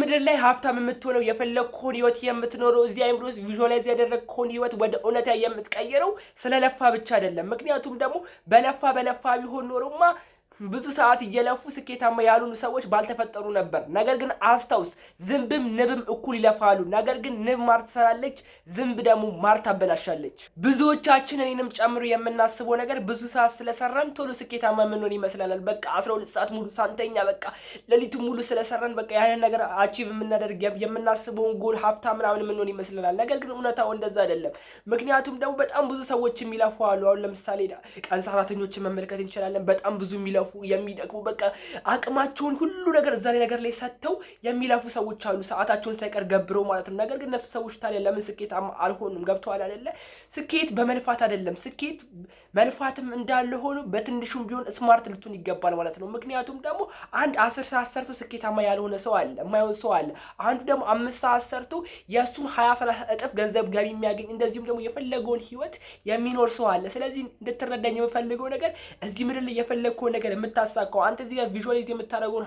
ምድር ላይ ሀብታም የምትሆነው፣ የፈለግከውን ህይወት የምትኖረው፣ እዚህ አይምሮ ውስጥ visualize ያደረግከውን ህይወት ወደ እውነታ የምትቀይረው ስለለፋህ ብቻ አይደለም። ምክንያቱም ደግሞ በለፋ በለፋ ቢሆን ኖሮማ ብዙ ሰዓት እየለፉ ስኬታማ ያልሆኑ ሰዎች ባልተፈጠሩ ነበር። ነገር ግን አስታውስ፣ ዝንብም ንብም እኩል ይለፋሉ። ነገር ግን ንብ ማር ትሰራለች፣ ዝንብ ደግሞ ማር ታበላሻለች። ብዙዎቻችን እኔንም ጨምሮ የምናስበው ነገር ብዙ ሰዓት ስለሰራን ቶሎ ስኬታማ የምንሆን ይመስለናል። በቃ 12 ሰዓት ሙሉ ሳንተኛ፣ በቃ ሌሊቱ ሙሉ ስለሰራን በቃ ያንን ነገር achieve የምናደርግ፣ የምናስበውን ጎል፣ ሀብታም ምናምን የምንሆን ይመስለናል። ነገር ግን እውነታው እንደዛ አይደለም። ምክንያቱም ደግሞ በጣም ብዙ ሰዎች የሚለፉ አሉ። አሁን ለምሳሌ ቀን ሰራተኞችን መመልከት እንችላለን። በጣም ብዙ የሚለፉ፣ የሚደክሙ፣ በቃ አቅማቸውን ሁሉ ነገር እዛ ላይ ነገር ላይ ሰጥተው የሚለፉ ሰዎች አሉ፣ ሰዓታቸውን ሳይቀር ገብረው ማለት ነው። ነገር ግን እነሱ ሰዎች ታዲያ ለምን ስኬታማ አልሆኑም? ገብተዋል አይደለ? ስኬት በመልፋት አይደለም። ስኬት መልፋትም እንዳለ ሆኖ በትንሹም ቢሆን smart ልትሆን ይገባል ማለት ነው። ምክንያቱም ደግሞ አንድ 10 ሰዓት ሰርቶ ስኬታማ ያልሆነ ሰው አለ፣ የማይሆን ሰው አለ። አንዱ ደግሞ 5 ሰዓት ሰርቶ የእሱን 20 30 እጥፍ ገንዘብ ገቢ የሚያገኝ፣ እንደዚሁም ደግሞ የፈለገውን ህይወት የሚኖር ሰው አለ። ስለዚህ እንድትረዳኝ የምፈልገው ነገር እዚህ ምድር ላይ የፈለግከውን ነገር የምታሳካው፣ አንተ እዚህ ጋር visualize የምታደርገውን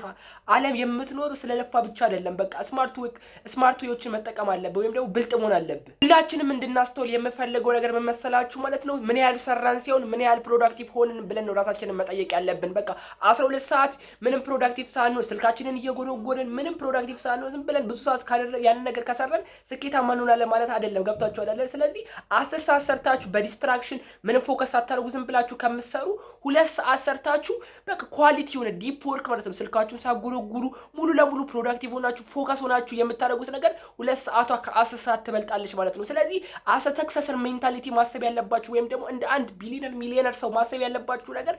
ዓለም የምትኖሩ ስለለፋህ ብቻ አይደለም። በቃ smart work፣ smart way ኦችን መጠቀም አለብህ ወይም ደግሞ ብልጥ መሆን አለብህ። ሁላችንም እንድናስተውል የምፈልገው ነገር ምን መሰላችሁ ማለት ነው? ምን ያህል ሰራን ሳይሆን ምን ያህል productive ሆንን ብለን ነው ራሳችንን መጠየቅ ያለብን። በቃ 12 ሰዓት ምንም productive ሳንሆን፣ ስልካችንን እየጎረጎርን፣ ምንም productive ሳንሆን ዝም ብለን ብዙ ሰዓት ያንን ነገር ከሰራን ስኬታማ እንሆናለን ማለት አይደለም። ገብቷችኋል አይደል? ስለዚህ 10 ሰዓት ሰርታችሁ በ distraction ምንም focus ሳታደርጉ ዝም ብላችሁ ከምትሰሩ 2 ሰዓት ሰርታችሁ በቃ quality የሆነ deep work ማለት ነው። ስልካችሁን ሳትጎረጉሩ ሙሉ ለሙሉ productive ሆናችሁ፣ focus ሆናችሁ የምታደርጉት ነገር 2 ሰዓቷ ከ10 ሰዓት ትበልጣለች ማለት ነው። ስለዚህ as a successor mentality ማሰብ ያለባችሁ ወይም ደግሞ እንደ አንድ ቢሊየነር ሚሊየነር ሰው ማሰብ ያለባችሁ ነገር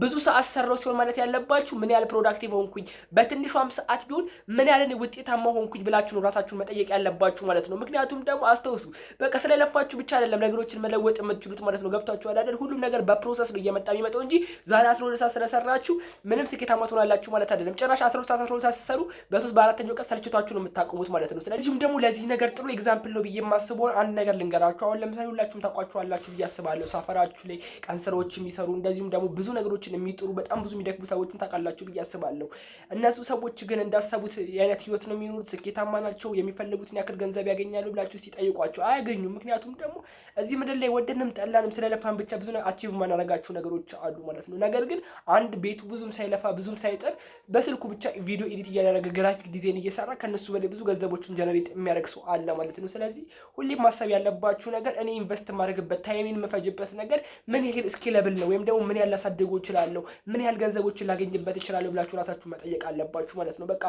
ብዙ ሰዓት ሰራው ሳይሆን ማለት ያለባችሁ ምን ያህል productive ሆንኩኝ፣ በትንሿም ሰዓት ቢሆን ምን ያህል ውጤታማ ሆንኩኝ ብላችሁ ነው ራሳችሁን መጠየቅ ያለባችሁ ማለት ነው። ምክንያቱም ደግሞ አስታውሱ፣ በቃ ስለለፋችሁ ብቻ አይደለም ነገሮችን መለወጥ የምትችሉት ማለት ነው። ገብቷችኋል አይደል? ሁሉም ነገር በ process ነው እየመጣ የሚመጣው እንጂ ዛሬ 12 ሰዓት ስለሰራችሁ ምንም ስኬታማ ትሆናላችሁ ማለት አይደለም። ጭራሽ 12 ሰዓት 12 ሰዓት ስትሰሩ በሶስት በአራተኛው ቀን ሰልችቷችሁ ነው የምታቆሙት ማለት ነው። ስለዚሁም ደግሞ ለዚህ ነገር ጥሩ example ነው ብዬ የማስበው አንድ ነገር ልንገራችሁ። አሁን ለምሳሌ ሁላችሁም ታውቋቸዋላችሁ ብዬ አስባለሁ። ሰፈራችሁ ላይ ቀን ስራዎች የሚሰሩ፣ እንደዚሁም ደግሞ ብዙ ነገሮችን የሚጥሩ፣ በጣም ብዙ የሚደክሙ ሰዎችን ታውቃላችሁ ብዬ አስባለሁ። እነሱ ሰዎች ግን እንዳሰቡት የአይነት ህይወት ነው የሚኖሩት? ስኬታማ ናቸው? የሚፈልጉትን ያክል ገንዘብ ያገኛሉ ብላችሁ ሲጠይቋቸው አያገኙም። ምክንያቱም ደግሞ እዚህ ምድር ላይ ወደንም ጠላንም ስለለፋን ብቻ ብዙ achieve የማናደርጋቸው ነገሮች አሉ ማለት ነው። ነገር ግን አንድ ቤቱ ብዙም ሳይለፋ፣ ብዙም ሳይጥር፣ በስልኩ ብቻ ቪዲዮ edit እያደረገ፣ graphic design እየሰራ ከነሱ በላይ ብዙ ገንዘቦችን generate የሚያደርግ ሰው አለ ማለት ነው። ስለዚህ ሁሌም ማሰብ ያለባችሁ ነገር እኔ invest የማደርግበት፣ time ኤን የምፈጅበት ነገር ምን ያህል scalable ነው ወይም ደግሞ ምን ያህል ላሳድገው እችላለሁ፣ ምን ያህል ገንዘቦችን ላገኝበት እችላለሁ ብላችሁ ራሳችሁ መጠየቅ አለባችሁ ማለት ነው። በቃ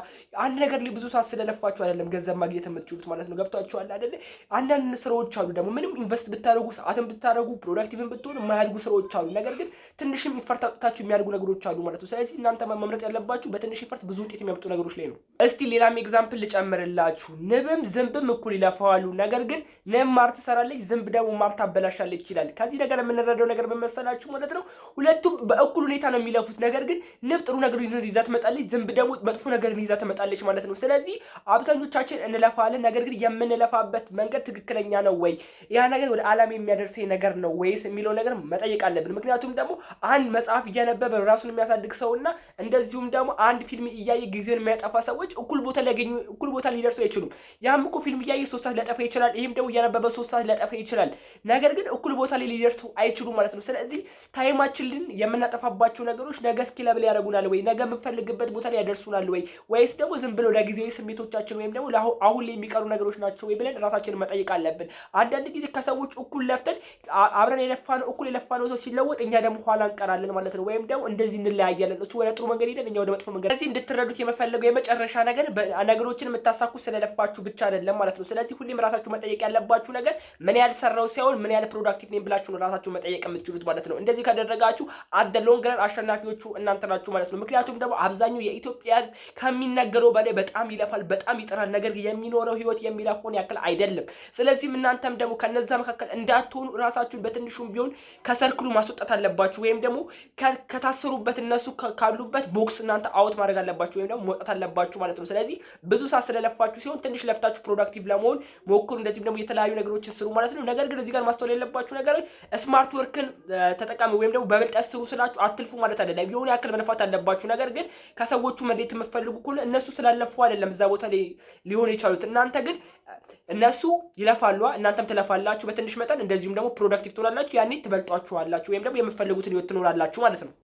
አንድ ነገር ላይ ብዙ ሰዓት ስለለፋችሁ አይደለም ገንዘብ ማግኘት የምትችሉት ማለት ነው። ገብቷችኋል አይደለ? አንዳንድ ስራዎች አሉ ደግሞ ምንም invest ብታደርጉ፣ ሰዓትን ብታደርጉ፣ productive ን ብትሆኑ የማያድጉ ስራዎች አሉ። ነገር ግን ትንሽም effort አውጥታችሁ የሚያድጉ ነገሮች አሉ ማለት ነው። ስለዚህ እናንተ መምረጥ ያለባችሁ በትንሽ effort ብዙ ውጤት የሚያመጡ ነገሮች ላይ ነው። እስቲ ሌላም example ልጨምርላችሁ። ንብም ዝንብም እኩል ይለፋሉ። ነገር ግን ንብ ማር ትሰራለች፣ ዝንብ ደግሞ ማር ታበላሻለች ይላል። ከዚህ ነገር የምንረዳው ነገር ምን መሰላችሁ ማለት ነው? ሁለቱም በእኩል ሁኔታ ነው የሚለፉት። ነገር ግን ንብ ጥሩ ነገር ይዛ ትመጣለች፣ ዝንብ ደግሞ መጥፎ ነገር ይዛ ትመጣለች ማለት ነው። ስለዚህ አብዛኞቻችን እንለፋለን። ነገር ግን የምንለፋበት መንገድ ትክክለኛ ነው ወይ፣ ያ ነገር ወደ ዓላማ የሚያደርሰኝ ነገር ነው ወይስ የሚለው ነገር መጠየቅ አለብን። ምክንያቱም ደግሞ አንድ መጽሐፍ እያነበበ ራሱን የሚያሳድግ ሰው እና እንደዚሁም ደግሞ አንድ ፊልም እያየ ጊዜውን የሚያጠፋ ሰዎች እኩል ቦታ ሊያገኙ፣ እኩል ቦታ ሊደርሱ አይችሉም። ያም እኮ ፊልም እያየ 3 ሰዓት ሊያጠፋ ይችላል። ይህም ደግሞ እያነበበ 3 ሰዓት ሊያጠፋ ይችላል። ነገር ግን እኩል ቦታ ላይ ሊደርሱ አይችሉም ማለት ነው። ስለዚህ time ኣችንን የምናጠፋባቸው ነገሮች ነገ scalable ያደርጉናል ወይ፣ ነገ የምንፈልግበት ቦታ ላይ ያደርሱናል ወይ፣ ወይስ ደግሞ ዝም ብሎ ለጊዜያዊ ስሜቶቻችን ወይም ደግሞ አሁን ላይ የሚቀሩ ነገሮች ናቸው ወይ ብለን ራሳችንን መጠየቅ አለብን። አንዳንድ ጊዜ ከሰዎች እኩል ለፍተን፣ አብረን የለፋነው፣ እኩል የለፋነው ሰው ሲለወጥ እኛ ደግሞ ኋላ እንቀራለን ማለት ነው። ወይም ደግሞ እንደዚህ እንለያያለን። እሱ ወደ ጥሩ መንገድ ሄደን እኛ ወደ መጥፎ መንገድ። ስለዚህ እንድትረዱት የምፈልገው የመጨረሻ ነገር ነገሮችን የምታሳኩት ስለለፋችሁ ብቻ አይደለም ማለት ነው። ስለዚህ ሁሌም ራሳችሁ መጠየቅ ያለባችሁ ነገር ምን ያህል ሰራው ሳይሆን ምን ያህል productive ነኝ ብላችሁ ነው ራሳችሁ መጠየቅ የምትችሉት ማለት ነው። እንደዚህ ካደረጋችሁ at the long run አሸናፊዎቹ እናንተ ናችሁ ማለት ነው። ምክንያቱም ደግሞ አብዛኛው የኢትዮጵያ ሕዝብ ከሚነገረው በላይ በጣም ይለፋል፣ በጣም ይጥራል። ነገር ግን የሚኖረው ህይወት የሚለፋውን ያክል አይደለም። ስለዚህም እናንተም ደግሞ ከነዛ መካከል እንዳትሆኑ ራሳችሁን በትንሹም ቢሆን ከ circle ኡ ማስወጣት አለባችሁ ወይም ደግሞ ከታሰሩበት ካሉበት እነሱ ካሉበት box እናንተ out ማድረግ አለባችሁ ወይም ደግሞ መውጣት አለባችሁ ማለት ነው። ስለዚህ ብዙ ሰዓት ስለለፋችሁ ሲሆን ትንሽ ለፍታችሁ productive ለመሆን ሞክሩ። እንደዚሁም ደግሞ የተለያዩ ነገሮችን ስሩ ማለት ነው። ነገር ግን እዚህ ጋር ማስተዋል ያለባችሁ ነገር smart work ን ተጠቀሙ ወይም ደግሞ በብልጠት ስሩ ስላችሁ አትልፉ ማለት አይደለም። የሆነ ያክል መልፋት አለባችሁ። ነገር ግን ከሰዎቹ መለየት የምትፈልጉ ከሆነ እነሱ ስላለፉ አይደለም እዛ ቦታ ላይ ሊሆኑ የቻሉት። እናንተ ግን እነሱ ይለፋሉ፣ እናንተም ትለፋላችሁ በትንሽ መጠን። እንደዚሁም ደግሞ productive ትሆናላችሁ። ያኔ ትበልጧችኋላችሁ ወይም ደግሞ የምትፈልጉትን ህይወት ትኖራላችሁ ማለት ነው።